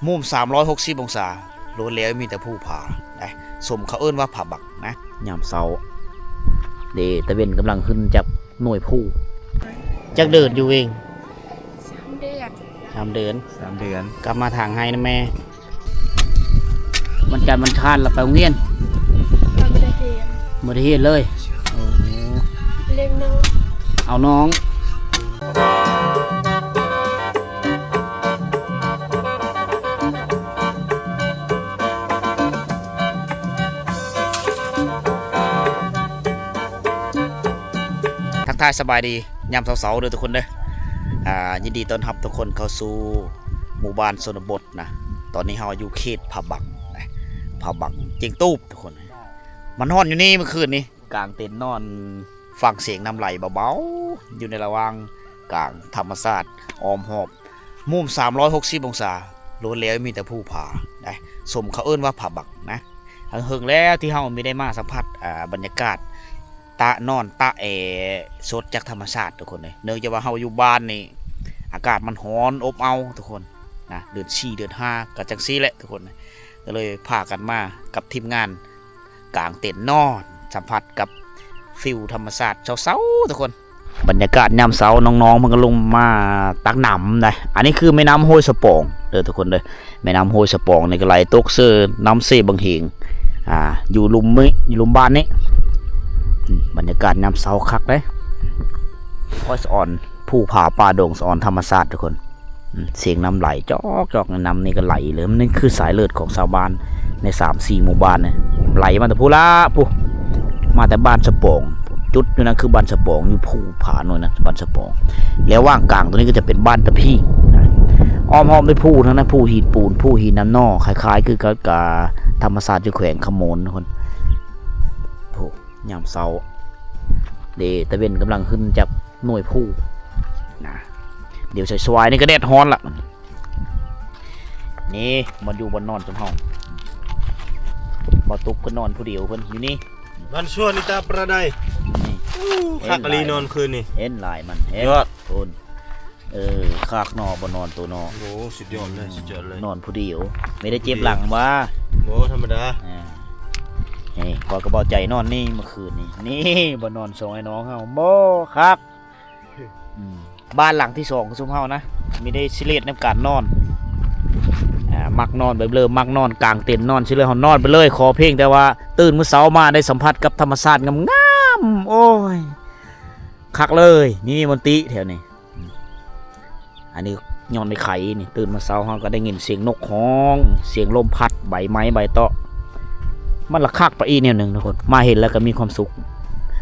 ມຸມສາມຮ້ອຍຫົກສິບອົງສາ, ລ້ວນແລ້ວມີແຕ່ພູຜາ ໄດ້ ສົມເຂົາເອີ້ນວ່າຜາບັກນະ. ຍາມເຊົ້າເດ ຕາເວັນກຳລັງຂຶ້ນຈາກໜ່ວຍພູ. ຈັກເດືອນຢູ່ເວງ? ສາມເດືອນ. ສາມເດືອນ. ສາມເດືອນ. ກັບມາທາງໄຮ່ນຳແມ່. ວັນຈັນວັນຄານລະໄປໂຮງຮຽນ? ບໍ່ໄດ້ຮຽນ. ບໍ່ໄດ້ຮຽນເລີຍ. ໂອ້ ລ້ຽງນ້ອງ ເອົານ້ອງ. ທັກທາຍສະບາຍດີຍາມເຊົ້າໆເດີທຸກຄົນເດີ. ອ່າ ຍິນດີຕ້ອນຮັບທຸກຄົນເຂົ້າສູ່ໝູ່ບ້ານຊົນນະບົດນະ. ຕອນນີ້ເຮົາຢູ່ເຂດຜາບັກນະ, ຜາບັກຈຽງຕູບທຸກຄົນ. ມານອນຢູ່ນີ້ມື້ຄືນນີ້ ກາງເຕັນນອນ ຟັງສຽງນ້ຳໄຫຼເບົາໆ ຢູ່ໃນລະຫວ່າງກາງທຳມະຊາດອ້ອມຮອບ ມຸມສາມຮ້ອຍຫົກສິບອົງສາ, ລ້ວນແລ້ວມີແຕ່ພູຜາ ໄດ້ ສົມເຂົາເອີ້ນວ່າຜາບັກນະ. ເຫິງໆແລ້ວທີ່ເຮົາມີໄດ້ມາສຳຜັດ ອ່າ ບັນຍາກາດຕານອນຕາແອສົດຈາກທຳມະຊາດທຸກຄົນເອີຍ. ເນື່ອງຈາກວ່າເຮົາຢູ່ບ້ານນີ້ ອາກາດມັນຮ້ອນອົບເອົາທຸກຄົນນະ, ເດືອນສີ່ເດືອນຫ້າກໍຈັ່ງຊີ້ແຫຼະທຸກຄົນ. ກໍເລີຍພາກັນມາກັບທີມງານ ກາງເຕັນນອນ ສຳຜັດກັບຟີວທຳມະຊາດເຊົ້າໆທຸກຄົນ. ບັນຍາກາດຍາມເຊົ້າ ນ້ອງໆເພິ່ນກໍລົງມາຕັກນ້ຳໄດ໋. ອັນນີ້ຄືແມ່ນ້ຳຫ້ວຍສະປອງເດີທຸກຄົນເດີ. ແມ່ນ້ຳຫ້ວຍສະປອງນີ້ກໍໄຫຼຕົກເຊີນ້ຳເຊບັງເຮງ ອ່າ ຢູ່ລຸ່ມນີ້ ຢູ່ລຸ່ມບ້ານນີ້. ອືມ ບັນຍາກາດຍາມເຊົ້າຄັກເດ້. ໂອ້ຍ ສະອອນພູຜາປ່າດົງ ສະອອນທຳມະຊາດທຸກຄົນ. ອືມ ສຽງນ້ຳໄຫຼຈອກໆ ນ້ຳນີ້ກໍໄຫຼເລີຍ. ມັນຄືສາຍເລືອດຂອງຊາວບ້ານໃນສາມສີ່ໝູ່ບ້ານນີ້ ໄຫຼມາແຕ່ພຸ້ນລະ ພຸ້ນ ມາແຕ່ບ້ານສະປອງ. ຈຸດຢູ່ນັ້ນຄືບ້ານສະປອງ ຢູ່ພູຜາໂນ້ນນະ ບ້ານສະປອງ. ແລ້ວຫວ່າງກາງຕົວນີ້ກໍຈະເປັນບ້ານຕາພີງນະ, ອ້ອມຮອບດ້ວຍພູທັງນັ້ນ ພູຫີນປູນ ພູຫີນນ້ຳໜໍ່ ຄ້າຍໆຄືກັບ ກັບທຳມະຊາດຢູ່ແຂວງຄຳມ່ວນພຸ້ນ. ໂອ້ ຍາມເຊົ້າເດ ຕາເວັນກຳລັງຂຶ້ນຈາກໜ່ວຍພູນະ. ດຽວສາຍໆນີ້ກໍແດດຮ້ອນລະ. ນີ້ ມາຢູ່ບ່ອນນອນຊຸມເຮົາ. ບໍ່ຕຸກເພິ່ນນອນຜູ້ດຽວເພິ່ນຢູ່ນີ້. ບ້ານສວນນີ້ຕາປະໄດ. ນີ້ ໂອ້ ຄັກອີ່ຫຼີນອນຄືນນີ້. ເຫັນຫຼາຍມັນ ເຫັນຍອດ ພຸ້ນ. ເອີ ຄັກເນາະ ບໍ່ນອນໂຕເນາະ. ໂອ້ ສຸດຍອດເລີຍ ອືມ ສຸດຍອດເລີຍ. ນອນຜູ້ດຽວ ມີໄດ້ເຈັບຫຼັງບໍ່? ບໍ່ ທຳມະດາ. ອ່າ ນີ້ ຂ້ອຍກັບເບົາໃຈນອນນີ້ເມື່ອຄືນນີ້. ນີ້ ບໍ່ນອນສອງອ້າຍນ້ອງເຮົາ ບໍ່ ຄັກ. ອືມ ບ້ານຫຼັງທີສອງຂອງຊຸມເຮົານະ ມີໄດ້ຊິເລດໃນການນອນ. ອ່າ ມັກນອນແບບເລີ ມັກນອນກາງເຕັນນອນຊິເລີ ເຮົານອນໄປເລີຍ. ຂໍພຽງແຕ່ວ່າຕື່ນມື້ເຊົ້າມາໄດ້ສຳຜັດກັບທຳມະຊາດງາມໆ ໂອ້ຍ ຄັກເລີຍ. ນີ້ ນີ້ ມັນຕິແຖວນີ້. ອັນນີ້ຍ້ອນໄດ້ໄຂນີ້ ຕື່ນມາເຊົ້າເຮົາກໍໄດ້ຍິນສຽງນົກຮ້ອງ ສຽງລົມພັດໃບໄມ້ໃບເຕາະ ມັນລະຄັກໄປອີກແນວໜຶ່ງທຸກຄົນ. ມາເຫັນແລ້ວກໍມີຄວາມສຸກ.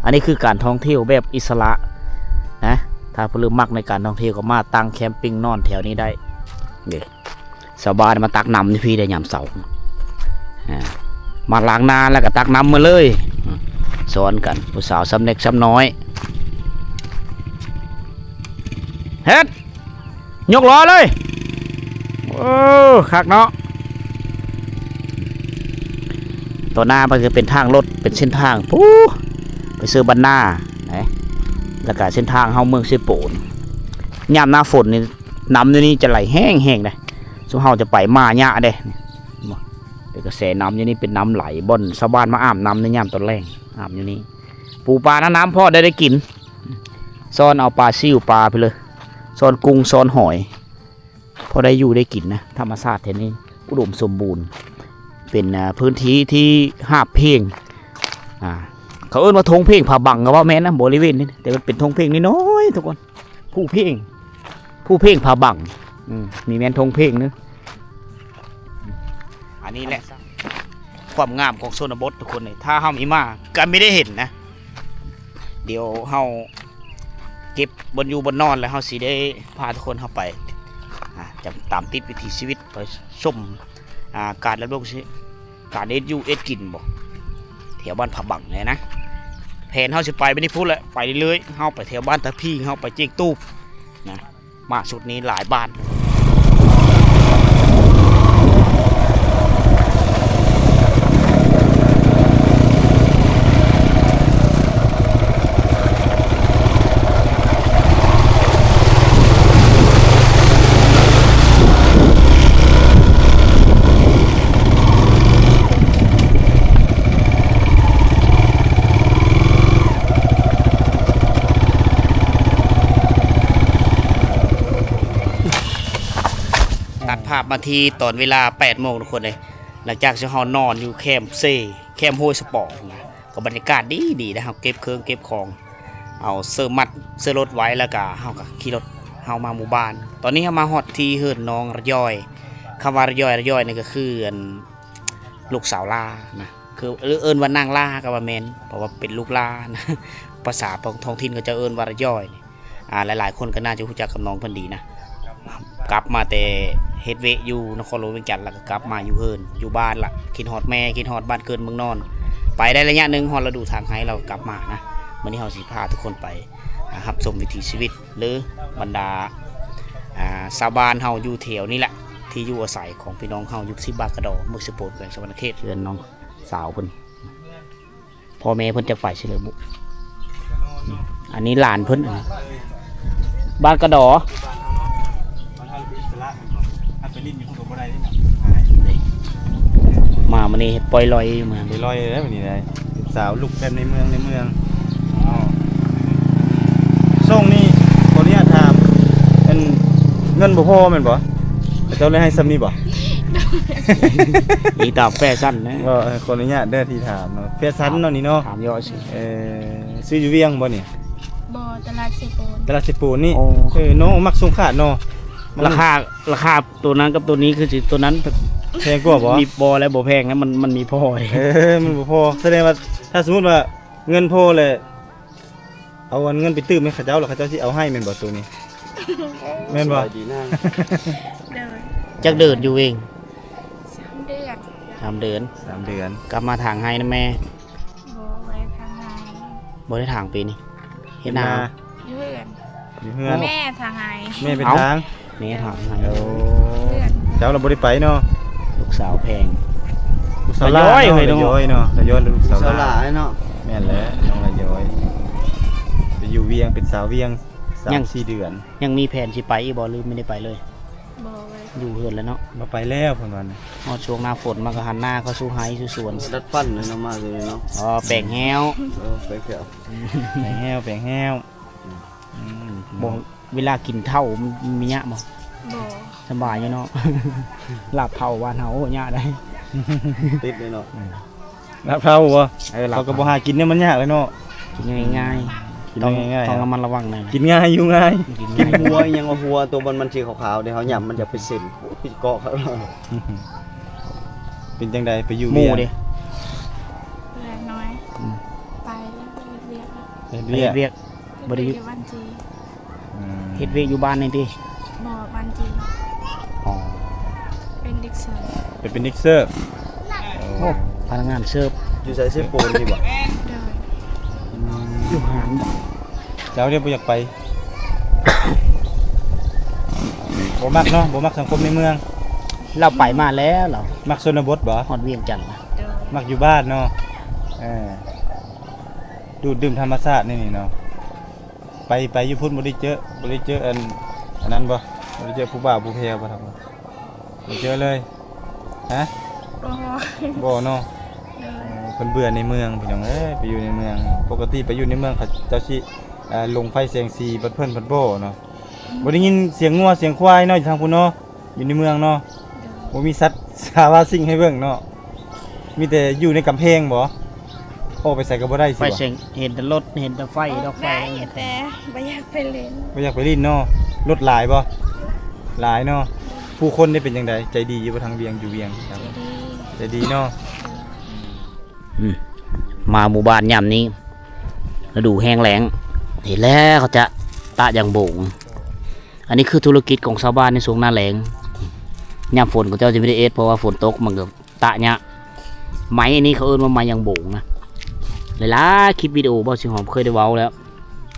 ອັນນີ້ຄືການທ່ອງທ່ຽວແບບອິດສະຫຼະນະ. ຖ້າຜູ້ເລີ່ມມັກໃນການທ່ອງທ່ຽວກໍມາຕັ້ງແຄມປິງນອນແຖວນີ້ໄດ້. ນີ້ ຊາວບ້ານມາຕັກນ້ຳຢູ່ພີ້ໄດ໋ຍາມເຊົ້າ. ອ່າ ມາລ້າງໜ້າແລ້ວກໍຕັກນ້ຳມາເລີຍ. ອືມ ຊ້ອນກັນ ຜູ້ສາວສ່ຳເລັກສ່ຳນ້ອຍ. ເຮັດ ຍົກລໍ້ເລີຍ. ໂອ້ ຄັກເນາະ. ຕໍ່ໜ້າມັນຈະເປັນທາງລົດ ເປັນເສັ້ນທາງ ປູ ໄປເຊີບ້ານນາ ເອີ ແລ້ວກະເສັ້ນທາງເຂົ້າເມືອງເຊໂປນ. ຍາມໜ້າຝົນນີ້ ນ້ຳຢູ່ນີ້ຈະໄຫຼແຮງໆເດ້. ຊຸມເຮົາຈະໄປມາຍະເດ້. ເປັນກະແສນ້ຳຢູ່ນີ້ ເປັນນ້ຳໄຫຼ ບ່ອນຊາວບ້ານມາອາບນ້ຳໃນຍາມຕອນແລງ ອາບຢູ່ນີ້. ປູປານະ ນ້ຳພໍໄດ້ ໄດ້ກິນ. ຊ້ອນເອົາປາຊິວປາໄປເລີຍ ຊ້ອນກຸ້ງຊ້ອນຫອຍ ພໍໄດ້ຢູ່ໄດ້ກິນນະ. ທຳມະຊາດແຖວນີ້ອຸດົມສົມບູນ ເປັນ ອ່າ ພື້ນທີ່ທີ່ຫາບເພງ ອ່າ ເຂົາເອີ້ນວ່າທົ່ງເພງຜາບັງກໍເວົ້າແມ່ນນະ ບໍລິເວນນີ້ ແຕ່ມັນເປັນທົ່ງເພງນ້ອຍໆ ທຸກຄົນ. ພູເພງ ພູເພງຜາບັງ ອືມ ມີແມ່ນທົ່ງເພງເດີ. ອັນນີ້ແຫຼະຄວາມງາມຂອງຊົນນະບົດທຸກຄົນເອີຍ ຖ້າເຮົາມີມາກໍມີໄດ້ເຫັນນະ. ດຽວເຮົາເກັບບ່ອນຢູ່ບ່ອນນອນ ແລ້ວເຮົາຊິໄດ້ພາທຸກຄົນເຮົາໄປ ອ່າ ຈະຕາມຕິດວິຖີຊີວິດ ໄປຊົມ ອ່າ ການດຳລົງຊີວິດ ການເຮັດຢູ່ເຮັດກິນບໍ ແຖວບ້ານຜາບັງນີ້ນະ. ແຜນເຮົາຊິໄປໄປນີ້ພຸ້ນແຫຼະ ໄປເລື້ອຍໆ ເຮົາໄປແຖວບ້ານຕາພີງ ເຮົາໄປຈຽງຕູບນະ. ມາຊຸດນີ້ຫຼາຍບ້ານ. ກັບມາທີ່ຕອນເວລາແປດໂມງທຸກຄົນເອີຍ ຫຼັງຈາກທີ່ເຮົານອນຢູ່ແຄມເຊ ແຄມຫ້ວຍສະປອງນະ ກໍບັນຍາກາດດີໆ ແລ້ວເຮົາເກັບເຄື່ອງເກັບຂອງ ເອົາເສື້ອມັດເສື້ອລົດໄວ້ ແລ້ວກະເຮົາກະຂີ່ລົດເຮົາມາໝູ່ບ້ານ. ຕອນນີ້ເຮົາມາຮອດທີ່ເຮືອນນ້ອງລະຢອຍ ຄຳວ່າລະຢອຍ ລະຢອຍນີ້ກໍຄືອັນ ລູກສາວຫຼ້ານະ ຄືເອີ້ນວ່ານາງຫຼ້າກໍວ່າແມ່ນ ເພາະວ່າເປັນລູກຫຼ້ານະ ພາສາຂອງທ້ອງຖິ່ນເຂົາເຈົ້າເອີ້ນວ່າລະຢອຍນີ້ ອ່າ ຫຼາຍໆຄົນກໍໜ້າຈະຮູ້ຈັກກັບນ້ອງເພິ່ນດີນະ ກັບມາແຕ່ເຮັດວຽກຢູ່ນະຄອນຫຼວງວຽງຈັນ ແລ້ວກໍກັບມາຢູ່ເຮືອນຢູ່ບ້ານລະ ຄິດຮອດແມ່ ຄິດຮອດບ້ານເກີດເມືອງນອນ ໄປໄດ້ໄລຍະໜຶ່ງ ຮອດລະດູຖາງໄຮ່ ແລ້ວກໍກັບມານະ. ມື້ນີ້ເຮົາຊິພາທຸກຄົນໄປ ອ່າ ຮັບຊົມວິຖີຊີວິດ ຫຼື ບັນດາ ອ່າ ຊາວບ້ານເຮົາຢູ່ແຖວນີ້ແຫຼະ ທີ່ຢູ່ອາໄສຂອງພີ່ນ້ອງເຮົາຢູ່ທີ່ບ້ານກະດໍ ເມືອງເຊໂປນ ແຂວງສະຫວັນນະເຂດ. ເຮືອນນ້ອງສາວເພິ່ນ ພໍ່ແມ່ເພິ່ນຈັກໄປໃສແລ້ວບຸ. ອັນນີ້ຫຼານເພິ່ນ ບ້ານກະດໍ. ມາມື້ນີ້ປ່ອຍລອຍມາ ໄປລອຍແລ້ວມື້ນີ້ໄດ້ ລູກສາວລຸກແບບໃນເມືອງ ໃນເມືອງເນາະ. ຊ່ວງນີ້ຂໍອະນຸຍາດຖາມ ອັນ ເງິນບໍ່ພໍແມ່ນບໍ່? ເຂົາເຈົ້າເລີຍໃຫ້ຊ່ຳນີ້ບໍ່? ອີຕາແຟຊັນນະ. ບໍ່ ຂໍອະນຸຍາດເດີທີ່ຖາມເນາະ ແຟຊັນເນາະນີ້ເນາະ ຖາມເຍາະຊື່. ເອີ ຊື້ຢູ່ວຽງບໍ່ນີ້? ບໍ່ ຕະຫຼາດເຊໂປນ. ຕະຫຼາດເຊໂປນນີ້. ໂອ້ ເອີ ນ້ອງມັກຊົງຂາດເນາະ ລາຄາ ລາຄາ ໂຕນັ້ນກັບໂຕນີ້ຄືຊິ ໂຕນັ້ນແພງກວ່າບໍ່? ມີບໍ່ແລ້ວ ບໍ່ແພງນະ ມັນ ມັນມີພໍ. ເອີ ມັນບໍ່ພໍ ສະແດງວ່າ ຖ້າສົມມຸດວ່າເງິນພໍແລ້ວ ເອົາອັນເງິນໄປຕື່ມໃຫ້ເຂົາເຈົ້າ ແລ້ວເຂົາເຈົ້າຊິເອົາໃຫ້ແມ່ນບໍ່ໂຕນີ້? ແມ່ນບໍ່? ສະບາຍດີນາງ. ໂດຍ. ຈັກເດືອນຢູ່ວຽງ? ສາມເດືອນ. ສາມເດືອນ. ສາມເດືອນ ກັບມາຖາງໄຮ່ນຳແມ່. ບໍ່ ບໍ່ໄດ້ຖາງໄຮ່. ບໍ່ໄດ້ຖາງປີນີ້ ເຮັດນາ. ເຮັດນາ ຢູ່ເຮືອນ. ຢູ່ເຮືອນ ແມ່ຖາງໄຮ່. ແມ່ເປັນ ເອົ້າ ຖາງ ແມ່ຖາງໄຮ່. ໂອ້ ເຈົ້າລະບໍ່ໄດ້ໄປເນາະ. ລູກສາວແພງ ລູກສາວຫຼ້າເນາະ ລະຢອຍເນາະ ລະຢອຍ ລູກສາວຫຼ້າເນາະ. ແມ່ນແຫຼະ ນ້ອງລະຢອຍ ໄປຢູ່ວຽງ ເປັນສາວວຽງສາມສີ່ເດືອນ. ຍັງມີແຜນຊິໄປອີກບໍ່ ຫຼືບໍ່ໄດ້ໄປເລີຍ? ບໍ່ ຢູ່ເຮືອນແລ້ວເນາະ. ບໍ່ໄປແລ້ວເພິ່ນວ່າ. ຮອດຊ່ວງໜ້າຝົນມາກໍຫັນໜ້າເຂົ້າສູ່ໄຮ່ສູ່ສວນ ດັດຟັນເລີຍເນາະ ມາເລີຍເນາະ. ອໍ ແປງແຫ້ວ. ເອີ ແປງແຫ້ວ ແປງແຫ້ວ ແປງແຫ້ວ. ອືມ ບໍ່ ເວລາກິນເຂົ້າມັນມີຍາກບໍ່? ບໍ່ ສະບາຍຢູ່ເນາະ. ລາບເຜົາບ້ານເຮົາ ໂອ້ ຍາກໄດ໋ ຕິດເລີຍເນາະ. ອືມ ລາບເທົາບໍ່? ເອີ ເຂົາກໍບໍ່ຫາກິນແນວມັນຍາກເລີຍເນາະ. ກິນງ່າຍໆ ຕ້ອງ ຕ້ອງລະມັດລະວັງນະ. ກິນງ່າຍ ຢູ່ງ່າຍ. ກິນຫົວອີ່ຫຍັງ ຫົວໂຕມັນ ມັນສີຂາວໆເດ ເຮົາຫຍ້ຳມັນຈະເປັນເສັ້ນ ໂອ້ຍ ເກາະ. ເປັນຈັ່ງໃດໄປຢູ່ວຽງ? ໝູ່ເດ? ເອື້ອຍນ້ອຍ ອືມ ໄປແລ້ວ ໄປເຮັດວຽກ. ເຮັດວຽກ ເຮັດວຽກ ບໍ່ໄດ້ຢູ່ ຢູ່ບ້ານຈີ. ອືມ ເຮັດວຽກຢູ່ບ້ານນີ້ຕິ? ບໍ່ ບ້ານຈີ. ອໍ ເປັນເດັກເສີບ. ໄປເປັນເດັກເສີບ. ໂອ້ ພະນັກງານເສີບ. ຢູ່ໃສ ເຊໂປນນີ້ບໍ່? ໂດຍ. ອືມ ຢູ່ຮ້ານ. ເຈົ້າເດບໍ່ຢາກໄປ? ບໍ່ມັກເນາະ ບໍ່ມັກສັງຄົມໃນເມືອງ. ລາວໄປມາແລ້ວລາວ. ມັກຊົນນະບົດບໍ່? ຮອດວຽງຈັນ. ໂດຍ. ມັກຢູ່ບ້ານເນາະ. ເອີ ດູດດື່ມທຳມະຊາດໃນນີ້ເນາະ. ໄປ ໄປຢູ່ພຸ້ນບໍ່ໄດ້ເຈີ ບໍ່ໄດ້ເຈີອັນ ອັນນັ້ນບໍ່? ບໍ່ໄດ້ເຈີຜູ້ບ່າວຜູ້ແພ້ວບໍ່? ບໍ່ເຈີເລີຍ. ຮະ? ບໍ່ ບໍ່ເນາະ. ໂດຍ. ເອີ ເພິ່ນເບື່ອໃນເມືອງພີ່ນ້ອງເອີຍ ໄປຢູ່ໃນເມືອງ. ປົກກະຕິໄປຢູ່ໃນເມືອງເຂົາເຈົ້າຊິ ເອີ ຫຼົງໄຟແສງສີ ບັດເພິ່ນ ບັດບໍ່ເນາະ. ອືມ ບໍ່ໄດ້ຍິນສຽງງົວສຽງຄວາຍເນາະ ຢູ່ທາງພຸ້ນເນາະ. ຢູ່ໃນເມືອງເນາະ. ໂດຍ. ບໍ່ມີສັດສາວາສິ່ງໃຫ້ເບິ່ງເນາະ. ມີແຕ່ຢູ່ໃນກຳແພງບໍ່? ອອກໄປໃສກໍບໍ່ໄດ້ຊິບໍ່? ໄປເສັງ ເຫັນແຕ່ລົດ ເຫັນແຕ່ໄຟ ອອກ ດອກໄຟ ໄດ້ ແຕ່ບໍ່ຢາກໄປຫຼິ້ນ. ບໍ່ຢາກໄປຫຼິ້ນເນາະ. ລົດຫຼາຍບໍ່? ຫຼາຍເນາະ. ຜູ້ຄົນນີ້ເປັນຈັ່ງໃດ? ໃຈດີຢູ່ບໍ່? ທາງວຽງ ຢູ່ວຽງ ໃຈດີ ໃຈດີເນາະ. ອືມ ມາໝູ່ບ້ານຍາມນີ້ ລະດູແຫ້ງແລ້ງ ເຫັນແລ້ວເຂົາຈະຕະຢາງໂບງ. ອັນນີ້ຄືທຸລະກິດຂອງຊາວບ້ານໃນຊ່ວງໜ້າແລ້ງ. ຍາມຝົນເຂົາເຈົ້າຈະມີແຕ່ເອັດ ເພາະວ່າຝົນຕົກມັນກໍຕະຍາກ. ໄມ້ອັນນີ້ເຂົາເອີ້ນວ່າໄມ້ຢາງໂບງນະ. ຫຼາຍໆຄລິບວິດີໂອບ່າວສີຫອມເຄີຍໄດ້ເວົ້າແລ້ວ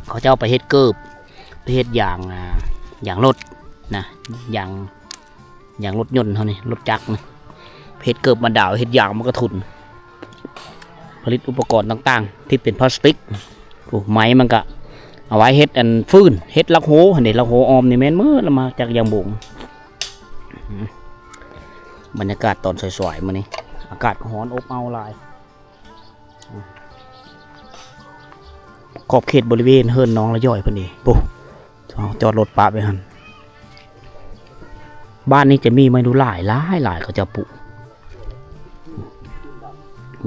ເຂົາເຈົ້າໄປເຮັດເກີບ ໄປເຮັດຢາງ ອ່າ ຢາງລົດນະ ຢາງ ຢາງລົດຍົນເຮົານີ້ ລົດຈັກນະ. ເຮັດເກີບມາດາວ ເຮັດຢາງມາກະທຸນ ຜະລິດອຸປະກອນຕ່າງໆທີ່ເປັນພລາສຕິກ. ໂອ້ ໄມ້ມັນກະເອົາໄວ້ເຮັດອັນຟືນ ເຮັດລັກໂຮຫັ້ນເດ ລັກໂຮອ້ອມນີ້ແມ່ນໝົດລະ ມາຈາກຢາງໂບງ. ອືມ ບັນຍາກາດຕອນສວາຍໆມື້ນີ້ ອາກາດກໍຮ້ອນອົບເອົາຫຼາຍ. ຂອບເຂດບໍລິເວນເຮືອນນ້ອງລະຢອຍເພິ່ນເດ ໂອ້ ເຮົາຈອດລົດປະໄວ້ຫັ້ນ. ບ້ານນີ້ຈະມີໄມ້ດູ່ຫຼາຍ ຫຼາຍໆ ເຂົາເຈົ້າປູກ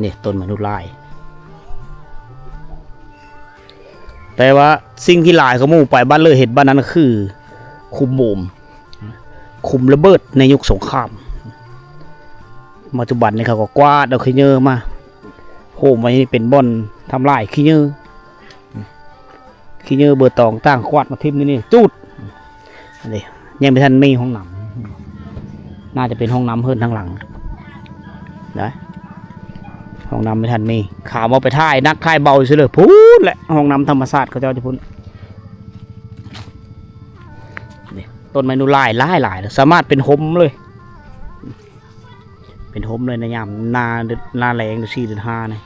ນີ້ຕົ້ນໄມ້ດູ່ຫຼາຍ. ແຕ່ວ່າສິ່ງທີ່ຫຼາຍກວ່າໝູ່ໄປ ບ້ານເລີເຮັດ ບ້ານນັ້ນຄືຂຸມໂບມ ຂຸມລະເບີດໃນຍຸກສົງຄາມ. ປັດຈຸບັນນີ້ເຂົາກໍກວາດເອົາຂີ້ເຫຍື້ມາໂຮມໄວ້ ນີ້ເປັນບ່ອນທຳລາຍຂີ້ເຫຍື້ ຂີ້ເຫຍື້ເບີຕອງຕ່າງ ກວາດມາຖິ້ມໃນນີ້ ຈູດ. ອັນນີ້ຍັງບໍ່ທັນມີຫ້ອງນ້ຳ ໜ້າຈະເປັນຫ້ອງນ້ຳເຮືອນທາງຫຼັງນະ ຫ້ອງນ້ຳບໍ່ທັນມີ. ຂ້າມອອກໄປຖ່າຍໜັກຖ່າຍເບົາຊື່ເລີຍ ພຸ້ນແຫຼະ ຫ້ອງນ້ຳທຳມະຊາດເຂົາເຈົ້າຢູ່ພຸ້ນ. ນີ້ຕົ້ນໄມ້ນູ່ຫຼາຍ ຫຼາຍໆ ສາມາດເປັນຮົ່ມເລີຍ ເປັນຮົ່ມເລີຍໃນຍາມໜ້າ ໜ້າແລ້ງ ເດືອນສີ່ ເດືອນຫ້ານີ້.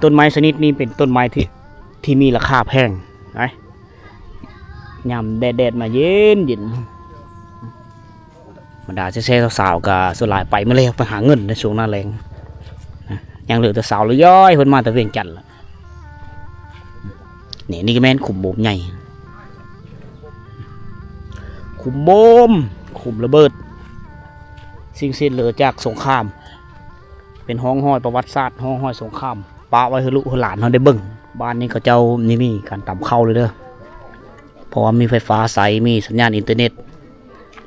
ຕົ້ນໄມ້ຊະນິດນີ້ເປັນຕົ້ນໄມ້ທີ່ ທີ່ມີລາຄາແພງ ໄດ້ ຍາມແດດໆມາເຢັນໆ. ບັນດາແຊໆສາວໆກໍສ່ວນຫຼາຍໄປໝົດແລ້ວ ໄປຫາເງິນໃນຊ່ວງໜ້າແລ້ງນະ ຍັງເຫຼືອແຕ່ສາວລະຍ້ອຍ ເພິ່ນມາແຕ່ວຽງຈັນລະ. ນີ້ ນີ້ກໍແມ່ນຂຸມໂບມໃຫຍ່ ຂຸມໂບມ ຂຸມລະເບີດ ສິ່ງເສດເຫຼືອຈາກສົງຄາມ ເປັນຮ່ອງຮອຍປະຫວັດສາດ ຮ່ອງຮອຍສົງຄາມ ປະໄວ້ໃຫ້ລູກໃຫ້ຫຼານເຮົາໄດ້ເບິ່ງ. ບ້ານນີ້ເຂົາເຈົ້ານີ້ມີການຕຳເຂົ້າເລີຍເດີ ເພາະວ່າມີໄຟຟ້າໃຊ້ ມີສັນຍານອິນເຕີເນັດ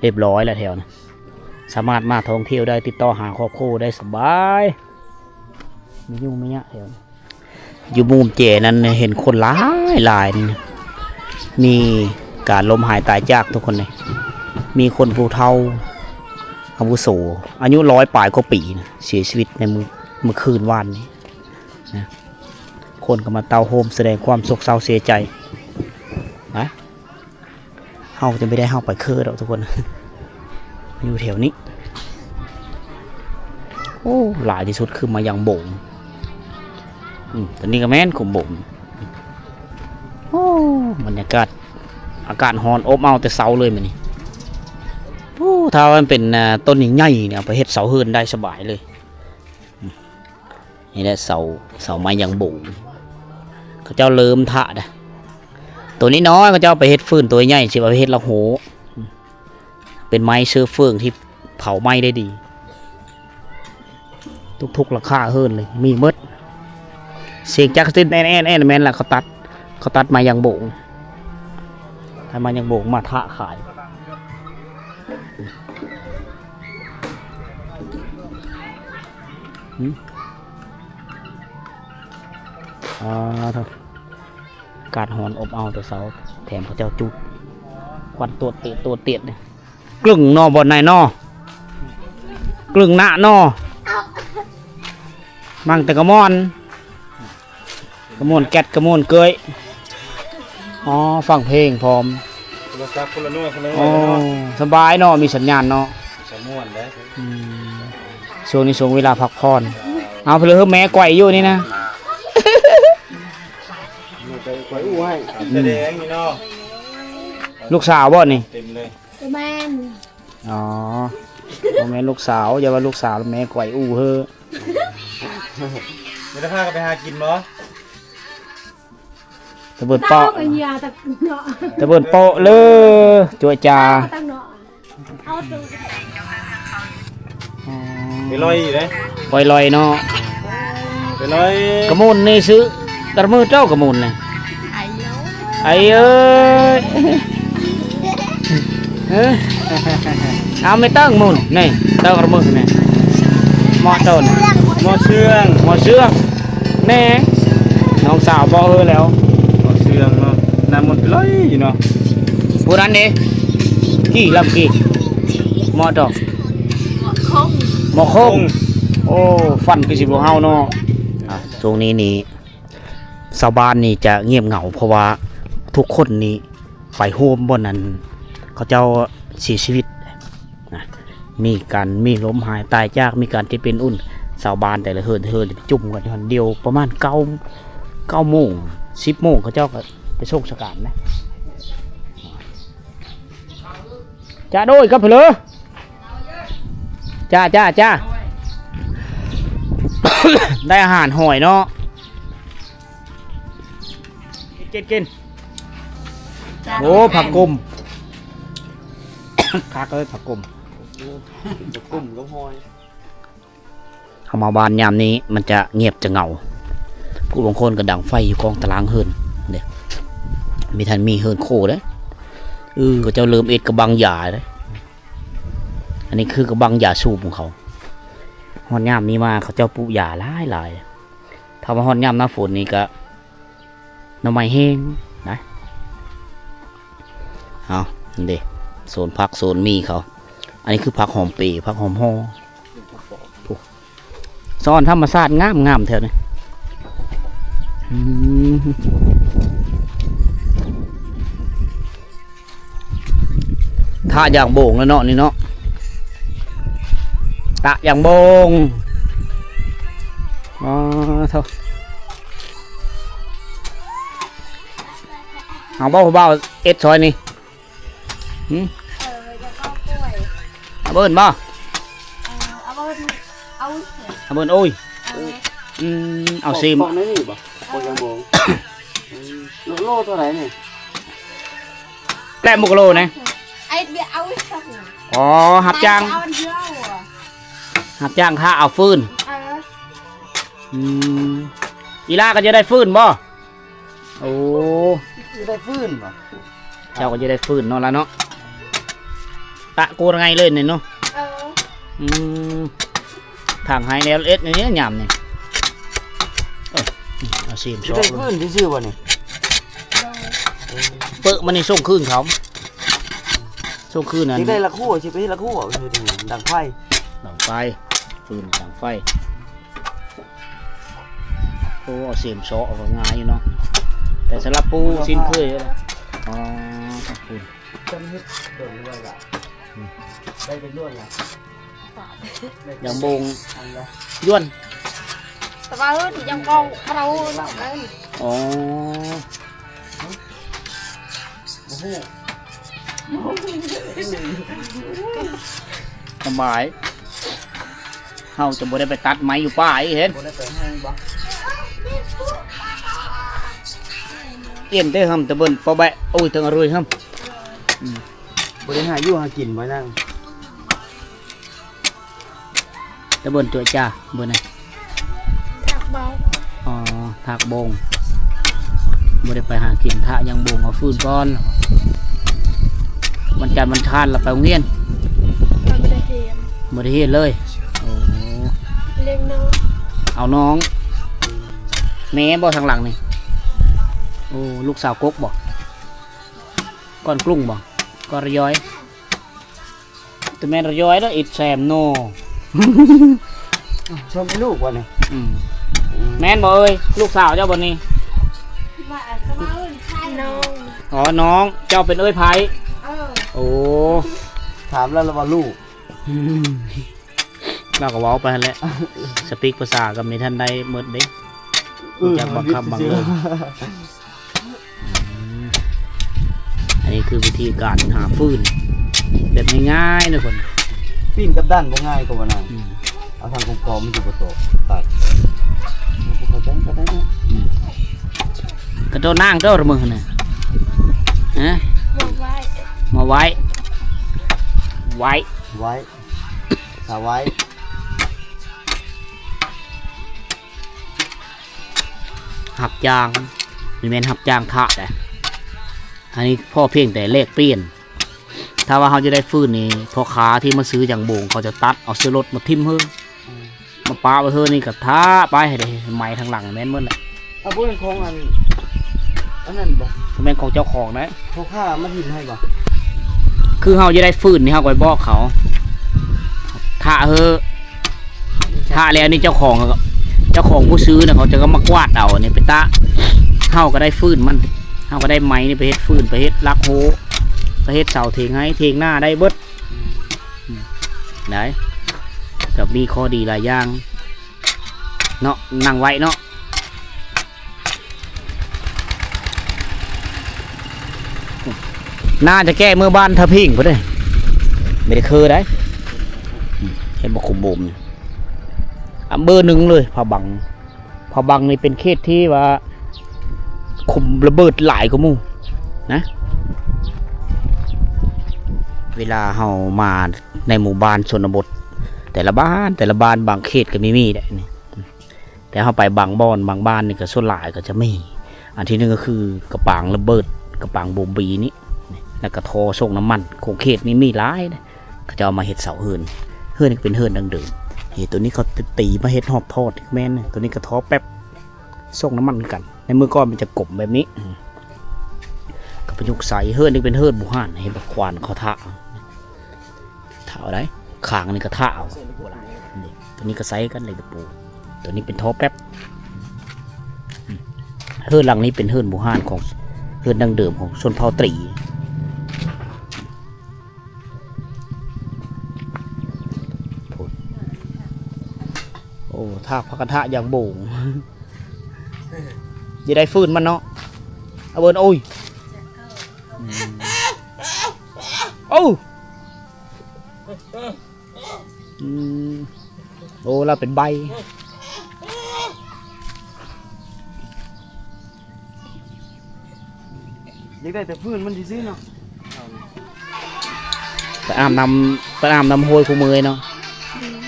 ຮຽບຮ້ອຍແລ້ວແຖວນີ້ ສາມາດມາທ່ອງທ່ຽວໄດ້ ຕິດຕໍ່ຫາຄອບຄົວໄດ້ສະບາຍ ມີຫຍຸ້ງມີຍະແຖວນີ້. ຢູ່ໝູ່ແຈນັ້ນເຫັນຄົນຫຼາຍໆ ນີ້ ມີການລົ້ມຫາຍຕາຍຈາກທຸກຄົນເດ ມີຄົນຜູ້ເຖົ້າອາວຸໂສ ອາຍຸຮ້ອຍປາຍກວ່າປີນະ ເສຍຊີວິດໃນມື້ ມື້ຄືນວານນີ້ນະ. ຄົນກໍມາເຕົ້າໂຮມສະແດງຄວາມໂສກເສົ້າເສຍໃຈນະ. ເຮົາຈະບໍ່ໄດ້ເຮົາໄປຄືດອກທຸກຄົນ ຢູ່ແຖວນີ້. ໂອ້ ຫຼາຍທີ່ສຸດຄືໄມ້ຢາງໂບງ ອືມ ຕົວນີ້ກໍແມ່ນຂຸມໂບງ. ໂອ້ ບັນຍາກາດ ອາກາດຮ້ອນອົບເອົາແຕ່ເຊົ້າເລີຍມື້ນີ້. ໂອ້ ຖ້າວ່າມັນເປັນ ອ່າ ຕົ້ນໃຫຍ່ໆນີ້ ເອົາໄປເຮັດເສົາເຮືອນໄດ້ສະບາຍເລີຍ. ນີ້ແຫຼະເສົາ ເສົາໄມ້ຢາງໂບງ ເຂົາເຈົ້າເລີ່ມຖະໄດ໋ ໂຕນ້ອຍໆ ເຂົາເຈົ້າໄປເຮັດຟືນ ໂຕໃຫຍ່ຊິເອົາໄປເຮັດລະໂຫ ເປັນໄມ້ເຊື້ອເຟືອງທີ່ເຜົາໄໝ້ໄດ້ດີ ທຸກໆຫຼັງຄາເຮືອນເລີຍ ມີໝົດ. ສຽງຈັກກະຕິນແອນໆ ແມ່ນລະ ເຂົາຕັດ ເຂົາຕັດໄມ້ຢາງໂບງ ໃຫ້ໄມ້ຢາງໂບງມາຖະຂາຍ. ຫືມ ອ່າ ອາກາດຮ້ອນອົບເອົາແຕ່ເຊົ້າ ແຖມເຂົາເຈົ້າຈູດ ຄວັນໂຕດເຕດໂຕດເຕດ ກຶ້ງເນາະ ບ່ອນໃນເນາະ ກຶ້ງນະເນາະ ມັງແຕ່ກະມ່ອນ ກະມ່ວນແກັດ ກະມ່ວນເກີຍ ອໍ ຟັງເພງພ້ອມ ໂທລະສັບຄົນລະໜ່ວຍ ຄົນລະໜ່ວຍເນາະ. ອໍ ສະບາຍເນາະ ມີສັນຍານເນາະ ສະມ່ວນເດ້. ອືມ ຊ່ວງນີ້ຊ່ວງເວລາພັກຜ່ອນ. ເອົາ ເພິ່ນເລີຍ ແມ່ກວຍຢູ່ນີ້ນະ ແມ່ກວຍ ກວຍອູ້ໃຫ້ ສະແດງນີ້ເນາະ. ລູກສາວບໍ່ນີ້? ເຕັມເລີຍ ບໍ່ແມ່ນ. ອໍ ບໍ່ແມ່ນລູກສາວ ຢ່າວ່າລູກສາວ ແມ່ກວຍອູ້ເຮີ. ແມ່ນພາກັນໄປຫາກິນບໍ່? ຕະເບີນເປາະ ຕະເບີນເປາະເລີ ຈົວຈາ ອໍ ໄປລອຍເດ້ ໄປລອຍເນາະ ໄປລອຍ. ກະມຸນນີ້ຊື້ແຕ່ລະມື້ເຈົ້າ ກະມຸນນີ້ ໄອເອີຍ ເອີ ເອົາແມ່ເຕີງມຸນນີ້ ເຕີງລະມື້ນີ້ ໝໍ້ຕົ້ນ ໝໍ້ເຊື່ອງ ໝໍ້ເຊື່ອງ ແນ່ ນ້ອງສາວບອກເອີແລ້ວ ໝໍ້ເຊື່ອງເນາະ ນ້ຳມົນໄປເລີຍເນາະ. ຜູ້ນັ້ນເດ້ ກີ່ລຳກີ່ ໝໍ້ດອກ ໝໍ້ຄົງ ໝໍ້ຄົງ ໂອ້ ຝັນຄືຊິບໍ່ເຮົາເນາະ. ອ່າ ຊ່ວງນີ້ນີ້ ຊາວບ້ານນີ້ຈະງຽບເຫງົາ ເພາະວ່າທຸກຄົນນີ້ໄປໂຮມບ່ອນນັ້ນ ເຂົາເຈົ້າເສຍຊີວິດນະ ມີການມີລົ້ມຫາຍຕາຍຈາກ ມີການເຈັບເປັນອຸ່ນ. ຊາວບ້ານແຕ່ລະເຮືອນ ເຮືອນຈະໄປຈຸ່ມກັນຢູ່ຫັ້ນ ດຽວປະມານເກົ້າ ເກົ້າໂມງ ສິບໂມງ ເຂົາເຈົ້າກໍໄປສົ່ງສະການນະ. ຈະໂດຍກັບເພີເລີ ຈ້າ ຈ້າ ຈ້າ ໄດ້ອາຫານຫອຍເນາະ ກິນ ກິນ ກິນ. ໂອ້ ຜັກກົມ ຄັກເລີຍຜັກກົມ. ຈະກຸ້ມກັບຫອຍ. ເຮົາມາບ້ານຍາມນີ້ມັນຈະງຽບຈະເຫງົາ. ຜູ້ບາງຄົນກໍດັງໄຟຢູ່ກ້ອງຕາລ່າງເຮືອນເດ້. ມີທ່ານມີເຮືອນໂຄເດ້. ເອີ ເຂົາເຈົ້າເລີ່ມເຮັດກະບັງຢາເດ້. ອັນນີ້ຄືກະບັງຢາສູບຂອງເຂົາ. ຮອດຍາມນີ້ມາເຂົາເຈົ້າປູກຢາຫຼາຍໆ. ຖ້າວ່າຮອດຍາມໜ້າຝົນນີ້ກະໜໍ່ໄມ້ແຫ້ງນະ. ເອົາ ນີ້ເດ້ ໂຊນຜັກໂຊນໝີ່ເຂົາ. ອັນນີ້ຄືຜັກຫອມເປ ຜັກຫອມຫໍ່. ໂອ້ ສະອອນທຳມະຊາດງາມໆ ແຖວນີ້. ອືມ ທະຢ່າງໂບງແລ້ວເນາະ ນີ້ເນາະ ຕະຢ່າງໂບງ. ອໍ ເທົ່າ ເອົາບໍ່ຜູ້ບ່າວເອັດຊອຍນີ້? ຫືມ ເອີ ຢາກເອົາກ້ວຍ ເອົາເບິ່ນບໍ່? ເອີ ເອົາເບິ່ນ ເອົາ ເອົາເບິ່ນໂອ້ຍ. ເອີ ອືມ ເອົາຊິມ ຂອງໃນນີ້ບໍ່? ເອີ ຂອງຍັງບໍ່. ອືມ ໂລ ໂລເທົ່າໃດນີ້? ແກ້ມບໍ່ກະໂລນະ? ໄອ້ເບຍເອົາອີກ. ອໍ ຮັບຈ້າງ ເອົາອັນດຽວ ຮັບຈ້າງຂ້າເອົາຟືນ. ເອີ ອືມ ອີ່ຫຼ້າກໍຈະໄດ້ຟືນບໍ່? ໂອ້ ຈະໄດ້ຟືນບໍ່? ເຈົ້າກໍຈະໄດ້ຟືນເນາະລະເນາະ. ຕະໂກນໄງເລີຍນີ້ເນາະ. ເອີ ອືມ ທາງໃຫ້ແລ້ວເອັດນີ້ຍາມນີ້. ເອີ ເອົາຊີມຊອກ ໄດ້ຟືນຊື່ໆບໍ່ນີ້? ເປີະມັນນີ້ສົ່ງຄືນເຂົາ ສົ່ງຄືນນັ້ນ. ຊິໄດ້ລະຄົວ ຊິໄປເຮັດລະຄົວ ເຮັດຫຍັງ ດັງໄຟ ດັງໄຟ ຟືນດັງໄຟ. ໂອ້ ເອົາເສມເຊາະເອົາກໍງ່າຍຢູ່ເນາະ ແຕ່ສຳລັບປູຊິນເຄີຍ. ອໍ ຂອບຄຸນ. ຈຳເຮັດດົນໄວ້ລະ ອືມ ໄດ້ເປັນດ້ວນລະ ຢ່າງໂບງ ອັນລະ ດ້ວນ ແຕ່ວ່າເອີ້ນຢ່າງເກົ່າ ເຮົາເອີ້ນ ອໍ ບໍ່ຮູ້ ສະບາຍ ເຮົາຈະບໍ່ໄດ້ໄປຕັດໄມ້ຢູ່ປ່າອີກເຫັນ ບໍ່ໄດ້ໄປໃຫ້ບໍ່ ປ່ຽນເດ້ ເຮົາຕະເບິ່ນປໍແບະ ໂອ້ຍ ເຖິງອະລຸຍ ເຮົາ ອືມ ບໍ່ໄດ້ຫາຢູ່ຫາກິນບໍ່ນາງ ຕະເບິ່ນຕົວະຈ້າ ເບິ່ງນະ ຖາກບົງ ອໍ ຖາກບົງ ບໍ່ໄດ້ໄປຫາກິນ ຖາກຍັງບົງ ເອົາຟືນກ່ອນ ວັນຈັນວັນຄານລະໄປໂຮງຮຽນ ບໍ່ໄດ້ຮຽນ ບໍ່ໄດ້ຮຽນເລີຍ ໂອ້ ລ້ຽງນ້ອງ ເອົານ້ອງ ແມ່ບໍ່ທາງຫຼັງນີ້ ໂອ້ ລູກສາວກົກບໍ່ ກ້ອນກຸ້ງບໍ່ ກ້ອນລະຢອຍ ແຕ່ແມ່ນລະຢອຍເດີ ອິດແຊມໂນ ຊົມໃຫ້ລູກບໍ່ນີ້ ອືມ ອືມ ແມ່ນບໍ່ເອີຍ ລູກສາວເຈົ້າບໍ່ນີ້ ນ້ອງ ອໍ ນ້ອງ ເຈົ້າເປັນເອີຍໃຜ ເອີ ໂອ້ ຖາມແລ້ວລະວ່າລູກ ອືມ ລາວກໍເວົ້າໄປຫັ້ນແຫຼະ ສະປີກພາສາກໍມີທ່ານໄດ້ໝົດເດ້ ເອີ ຮູ້ຈັກບາງຄຳບາງເລື່ອງ ອືມ ອັນນີ້ຄືວິທີການຫາຟືນແບບງ່າຍໆ ເດີຄົນ ປີ້ງກັບດ້ານບໍ່ງ່າຍກວ່ານະ ອືມ ເອົາທາງກອງໆ ມັນຊິບໍ່ຕົກ ຕັດ ອືມ ກະໂຕນາງໂຕລະມື້ນີ້ ຮະ ມາໄວ້ ມາໄວ້ ໄວ້ ໄວ້ ຖ້າໄວ້ ຮັບຈ້າງ ບໍ່ແມ່ນຮັບຈ້າງຂາຍເດ້ ອັນນີ້ພໍພຽງແຕ່ແລກປ່ຽນ ຖ້າວ່າເຮົາຈະໄດ້ຟືນນີ້ ພໍ່ຄ້າທີ່ມາຊື້ຢາງໂບງ ເຂົາຈະຕັດເອົາໃສ່ລົດມາຖິ້ມເຮີ ອືມ ມາປະໄວ້ເຮີນີ້ກໍຖ້າໄປໃຫ້ໄດ້ໄມ້ທາງຫຼັງແມ່ນໝົດແຫຼະ ເອົາບໍ່ແມ່ນຂອງອັນ ອັນນັ້ນບໍ່ ບໍ່ແມ່ນຂອງເຈົ້າຂອງນະ ພໍ່ຄ້າມາຖິ້ມໃຫ້ບໍ່ ຄືເຮົາຈະໄດ້ຟືນນີ້ ເຮົາກໍໄປບອກເຂົາ ຖ້າເຮີ ຖ້າແລ້ວນີ້ເຈົ້າຂອງ ເຈົ້າຂອງຜູ້ຊື້ນະ ເຂົາຈະກໍມາກວາດເອົານີ້ໄປຕາ ເຮົາກໍໄດ້ຟືນມັນ ເຮົາກໍໄດ້ໄມ້ນີ້ໄປເຮັດຟືນ ໄປເຮັດຫຼັກໂຮ ໄປເຮັດເສົາຖຽງໄຮ່ຖຽງນາໄດ້ເບິດ ອືມ ອືມ ໄດ້ ກໍມີຂໍ້ດີຫຼາຍຢ່າງເນາະ ນັ່ງໄວ້ເນາະ ໜ້າຈະແກ້ເມືອບ້ານທ່າພິງພຸ້ນເດ້ ບໍ່ໄດ້ຄືໃດ ອືມ ເຫັນບໍ່ ຂຸມບູມນີ້ ອຳເບີໜຶ່ງເລີຍ ພະບັງ ພະບັງນີ້ເປັນເຂດທີ່ວ່າຄຸມລະເບີດຫຼາຍກວ່າໝູ່ນະ ເວລາເຮົາມາໃນໝູ່ບ້ານຊົນນະບົດ ແຕ່ລະບ້ານ ແຕ່ລະບ້ານ ບາງເຂດກໍມີ ມີໄດ໋ນີ້ ແຕ່ເຮົາໄປບາງບ່ອນ ບາງບ້ານນີ້ກໍສ່ວນຫຼາຍກໍຈະມີ ອັນທີໜຶ່ງກໍຄືກະປາງລະເບີດ ກະປາງໂບມບີນີ້ ແລ້ວກໍທໍ່ສົ່ງນ້ຳມັນ ຂົງເຂດນີ້ມີຫຼາຍເດ້ ເຂົາເຈົ້າເອົາມາເຮັດເສົາເຮືອນ ເຮືອນນີ້ກໍເປັນເຮືອນດັ້ງເດີມ ເຮັດ ຕົວນີ້ເຂົາຕີມາເຮັດຮອບທອດ ແມ່ນ ຕົວນີ້ກໍທໍ່ແປັບ ສົ່ງນ້ຳມັນຄືກັນ ໃນມື້ກ່ອນມັນຈະກົມແບບນີ້ ອືມ ກໍປະຍຸກໃສ່ ເຮືອນນີ້ເປັນເຮືອນບູຮານ ເຫັນບໍ່ ຂວານເຂົາທາ ທາເອົາໄດ໋ ຂ້າງນີ້ກໍທາເອົາ ນີ້ ຕົວນີ້ກໍໃສ່ກັນເລີຍຕະປູ ຕົວນີ້ເປັນທໍ່ແປັບ ອືມ ເຮືອນຫຼັງນີ້ເປັນເຮືອນບູຮານຂອງ ເຮືອນດັ້ງເດີມຂອງຊົນເຜົ່າຕີ ໂອ້ ທາກພາກັນທະຢ່າງໂບງ ຈະໄດ້ຟື້ນມັນເນາະ ອາເວີນ ໂອ້ຍ ອືມ ໂອ້ ອືມ ໂອ້ ລາວເປັນໃບ. ຢາກໄດ້ແຕ່ພື້ນມັນຊື່ໆເນາະ ໄປອາບນ້ຳ ໄປອາບນ້ຳຫ້ວຍຄູ່ມື້ເນາະ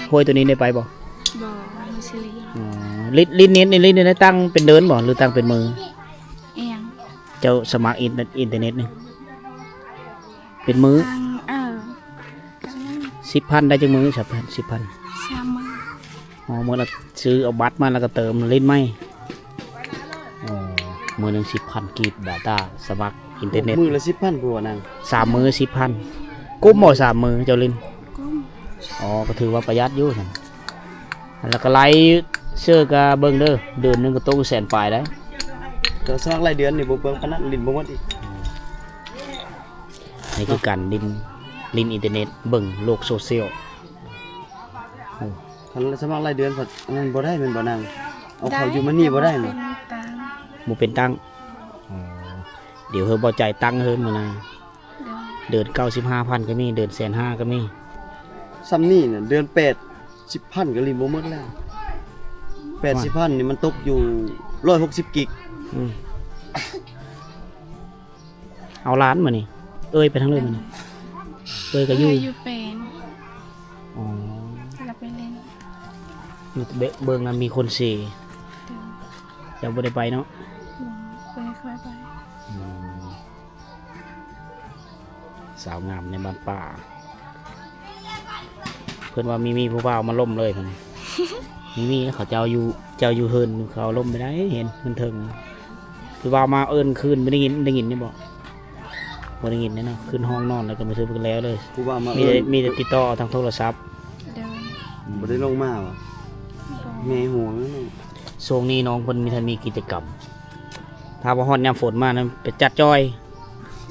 ໂດຍ ຫ້ວຍຕົວນີ້ໄດ້ໄປບໍ່? ບໍ່ ບໍ່ຊິລີ້ ອໍ ລິດ ລິດເນັດນີ້ ລິດໃນຕັ້ງເປັນເດືອນບໍ່ ຫຼືຕັ້ງເປັນມື້? ອີຫຍັງ? ເຈົ້າສະໝັກອິນ ອິນເຕີເນັດນີ້ ເປັນມື້ ຕັ້ງ ເອີ ສິບພັນ ໄດ້ຈັກມື້? ສິບພັນ ສາມມື້ ອໍ ມື້ລະຊື້ເອົາບັດມາແລ້ວກໍເຕີມຫຼິ້ນໃໝ່ ອໍ ມື້ໜຶ່ງສິບພັນກີບ ດາຕ້າສະໝັກອິນເຕີເນັດ ມື້ລະສິບພັນພຸ້ນນາງ ສາມມື້ສິບພັນ ກຸ້ມບໍ່ ສາມມື້ເຈົ້າຫຼິ້ນ? ກຸ້ມ ອໍ ກໍຖືວ່າປະຢັດຢູ່ຊັ້ນ ແລ້ວກໍໄລ່ເສີກະເບິ່ງເດີ ເດືອນໜຶ່ງກໍຕົກຢູ່ແສນປາຍໄດ໋ ກໍສະໝັກລາຍເດືອນນີ້ບໍ່ເປືອງປານນັ້ນ ຫຼິ້ນບໍ່ໝົດອີກ. ນີ້ຄືການຫຼິ້ນ ຫຼິ້ນອິນເຕີເນັດ ເບິ່ງໂລກໂຊຊຽວ ໂອ້ ຄັນສະໝັກລາຍເດືອນພັດ ອັນນັ້ນບໍ່ໄດ້ແມ່ນບໍ່ນາງ? ເອົາເຂົ້າຢູມານີບໍ່ໄດ້ ບໍ່ເປັນຕັງ ອໍ ດຽວເຮີບໍ່ຈ່າຍຕັງເຮີມື້ນາ ເດືອນເກົ້າສິບຫ້າພັນກໍມີ ເດືອນແສນຫ້າກໍມີ ຊ່ຳນີ້ນະ ເດືອນແປດສິບພັນກໍຫຼິ້ນບໍ່ໝົດແລ້ວ ແປດສິບພັນນີ້ມັນຕົກຢູ່ຮ້ອຍຫົກສິບກິກ ອືມ. ເອົາຫຼານມານີ້ ເອີຍໄປທາງເລີຍມານີ້ ເອີຍກໍຢູ່ ເອີຍຢູ່ແປງ ອໍ ລະໄປຫຼິ້ນ ເບິ່ງລະມີຄົນເຊ ເຈົ້າບໍ່ໄດ້ໄປເນາະ ບໍ່ໄດ້ຄ່ອຍໄປ ອືມ ສາວງາມໃນບ້ານປ່າ ເພິ່ນວ່າມີ ມີຜູ້ບ່າວມາລົມເລີຍພຸ້ນ ມີ ມີ ເຂົາເຈົ້າຢູ່ ເຈົ້າຢູ່ເຮືອນ ເຂົາລົມໄປໄດ້ ເຫັນມັນເຖິງ ຄືວ່າມາເອີ້ນຄືນ ບໍ່ໄດ້ຍິນ ໄດ້ຍິນຢູ່ບໍ່? ບໍ່ໄດ້ຍິນເດ້ເນາະ ຂຶ້ນຫ້ອງນອນແລ້ວກໍມືຖືເພິ່ນແລ້ວເລີຍ ຜູ້ວ່າມາ ມີແຕ່ ເອີ້ນ ມີແຕ່ຕິດຕໍ່ທາງໂທລະສັບ ໂດຍ ອືມ ບໍ່ໄດ້ລົງມາຫວາ? ບໍ່ ແມ່ຫ່ວງເນາະ ຊ່ວງນີ້ນ້ອງເພິ່ນມີ ທ່ານມີກິດຈະກຳ ຖ້າວ່າຮອດຍາມຝົນມານັ້ນໄປຈັດຈ້ອຍ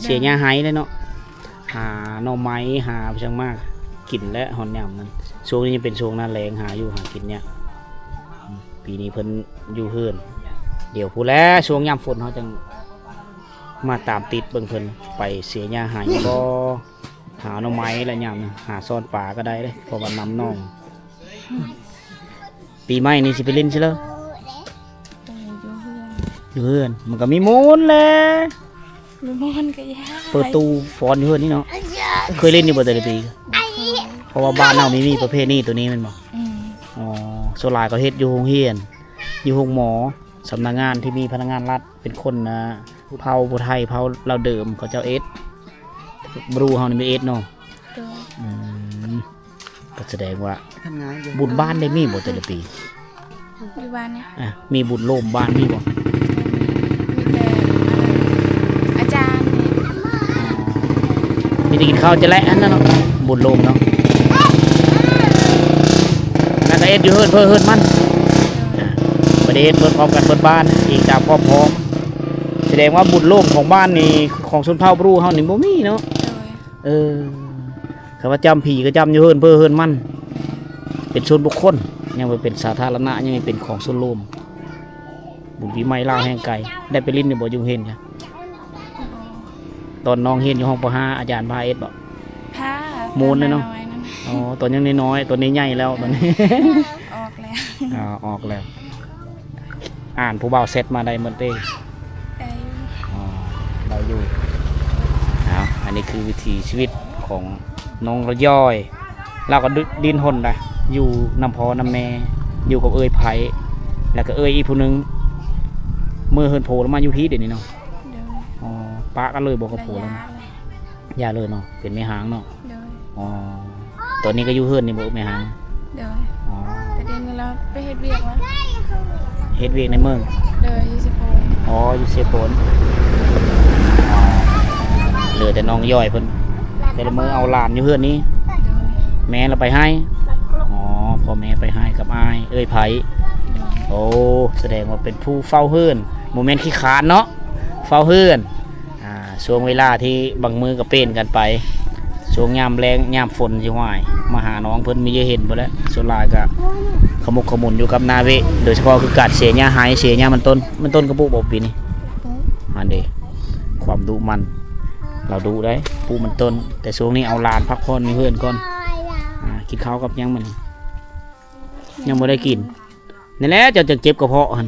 ເສຍຫຍ້າໄຮ່ເລີຍເນາະ ຫາໜໍ່ໄມ້ ຫາຫຍັງມາກິນແຫຼະ ຮອດຍາມນັ້ນ ຊ່ວງນີ້ຍັງເປັນຊ່ວງໜ້າແລ້ງ ຫາຢູ່ຫາກິນຍາກ ອືມ ປີນີ້ເພິ່ນຢູ່ເຮືອນ ດຽວພຸ້ນແຫຼະ ຊ່ວງຍາມຝົນເຮົາຈັ່ງມາຕາມຕິດເບິ່ງເພິ່ນ ໄປເສຍຫຍ້າໄຮ່ບໍ່ ຫາໜໍ່ໄມ້ແຫຼະຍາມນີ້ ຫາຊ້ອນປາກໍໄດ້ເດ້ ເພາະວ່ານ້ຳໜອງ ປີໃໝ່ນີ້ຊິໄປຫຼິ້ນໃສເລີ? ເອີ ຢູ່ເຮືອນ ຢູ່ເຮືອນ ມັນກໍມີມ່ວນແຫຼະ ມີມ່ວນກໍຢາກ ເປີດຕູ້ຟ້ອນຢູ່ເຮືອນນີ້ເນາະ ເຄີຍຫຼິ້ນຢູ່ບໍ່ແຕ່ລະປີ? ບໍ່ເຄີຍ ເພາະວ່າບ້ານເຮົາມີ ມີປະເພນີໂຕນີ້ແມ່ນບໍ່? ອືມ ອໍ ສ່ວນຫຼາຍເຂົາເຮັດຢູ່ໂຮງຮຽນ ຢູ່ໂຮງໝໍ ສຳນັກງານທີ່ມີພະນັກງານລັດ ເປັນຄົນ ອ່າ ເຜົ່າຜູ້ໄທ ເຜົ່າລາວເດີມ ເຂົາເຈົ້າເຮັດ ບຣູເຮົານີ້ແມ່ນເຮັດເນາະ ໂດຍ ອືມ ກໍສະແດງວ່າ ທຳງານຢູ່ ບຸນບ້ານໄດ້ມີບໍ່ແຕ່ລະປີ? ຢູ່ບ້ານນະ ອ່າ ມີບຸນໂລມບ້ານມີບໍ່? ມີແຕ່ ອ່າ ອາຈານນີ້ ມີແຕ່ກິນເຂົ້າຈະແລະອັນນັ້ນເນາະ ບຸນໂລມເນາະ ແລ້ວກໍເຮັດຢູ່ເຮືອນເພີເຮືອນມັນ ອ່າ ບໍ່ໄດ້ເຮັດເບິດພ້ອມກັນເບິດບ້ານ ອີງຕາມຄວາມພ້ອມ ສະແດງວ່າບຸນໂລມຂອງບ້ານນີ້ ຂອງຊົນເຜົ່າບຣູເຮົານີ້ບໍ່ມີເນາະ ໂດຍ ເອີ ຄຳວ່າຈ້ຳຜີກໍຈ້ຳຢູ່ເຮືອນເພີເຮືອນມັນ ເປັນສ່ວນບຸກຄົນ ຍັງບໍ່ເປັນສາທາລະນະ ຍັງເປັນຂອງສ່ວນລວມ ບຸນປີໃໝ່ລາວແຮ່ງໄກ ໄດ້ໄປຫຼິ້ນຢູ່ບໍ່ ຢູ່ໂຮງຮຽນ? ບໍ່ ຕອນນ້ອງຮຽນຢູ່ຫ້ອງ ປໍຫ້າ ອາຈານພາເຮັດບໍ່? ພາ ມ່ວນເລີຍເນາະ ຕອນນ້ອຍໆນັ້ນ ອໍ ຕອນຍັງນ້ອຍໆ ຕອນນີ້ໃຫຍ່ແລ້ວ ຕອນນີ້ ອອກແລ້ວ ອ່າ ອອກແລ້ວ ອ່ານຜູ້ບ່າວແຊັດມາໄດ້ໝົດເດ້? ໄດ້ຢູ່ ອໍ ໄດ້ຢູ່ ເອົາ ອັນນີ້ຄືວິຖີຊີວິດຂອງ ນ້ອງລະຢອຍ ລາວກໍດິ້ນຮົນໄດ໋ ຢູ່ນຳພໍ່ນຳແມ່ ຢູ່ກັບເອື້ອຍໄພ ແລ້ວກໍເອື້ອຍອີກຜູ້ໜຶ່ງ ເມືອເຮືອນໂພ ລະມາຢູ່ພີ້ດຽວນີ້ເນາະ. ໂດຍ. ອໍ ປະກັນເລີຍບໍ່ກັບຜົວລະ? ຢ່າເລີຍເນາະ ເປັນແມ່ຮ້າງເນາະ. ໂດຍ. ອໍ ຕອນນີ້ກໍຢູ່ເຮືອນນີ້ບໍ່ແມ່ຮ້າງ? ໂດຍ. ອໍ ແຕ່ດຽວນີ້ລາວໄປເຮັດວຽກແລ້ວ ເຮັດວຽກໃນເມືອງ? ໂດຍ ຢູ່ເຊໂປນ. ອໍ ຢູ່ເຊໂປນ. ອໍ ເຫຼືອແຕ່ນ້ອງຢອຍເພິ່ນ ແຕ່ລະມື້ເອົາຫຼານຢູ່ເຮືອນນີ້. ໂດຍ. ແມ່ລະໄປໄຮ່? ອໍ ພໍ່ແມ່ໄປໄຮ່ກັບອ້າຍເອື້ອຍໄພ. ໂດຍ. ໂອ້ ສະແດງວ່າເປັນຜູ້ເຝົ້າເຮືອນ ບໍ່ແມ່ນຂີ້ຄ້ານເນາະ ເຝົ້າເຮືອນ. ອ່າ ຊ່ວງເວລາທີ່ບາງມື້ກໍປ່ຽນກັນໄປ ຊ່ວງຍາມແລ້ງຍາມຝົນຊິຫວາຍ ມາຫານ້ອງເພິ່ນມີເຍເຫັນບໍ່ແຫຼະ ສ່ວນຫຼາຍກໍຂະໝຸກຂະໝຸນຢູ່ກັບນາເວະ ໂດຍສະເພາະຄືການເສຍຫຍ້າໄຮ່ ເສຍຫຍ້າມັນຕົ້ນ. ມັນຕົ້ນກໍປູກບໍ່ປີນີ້? ອັນເດ ຄວາມດຸໝັ່ນ ລາວດຸໄດ໋ ປູກມັນຕົ້ນ. ແຕ່ຊ່ວງນີ້ເອົາຫຼານພັກຜ່ອນຢູ່ເຮືອນກ່ອນ. ອ່າ ກິນເຂົ້າກັບຫຍັງມື້ນີ້? ຍັງບໍ່ໄດ້ກິນ. ນີ້ແຫຼະເຈົ້າຈັ່ງເຈັບກະເພາະຫັ້ນ.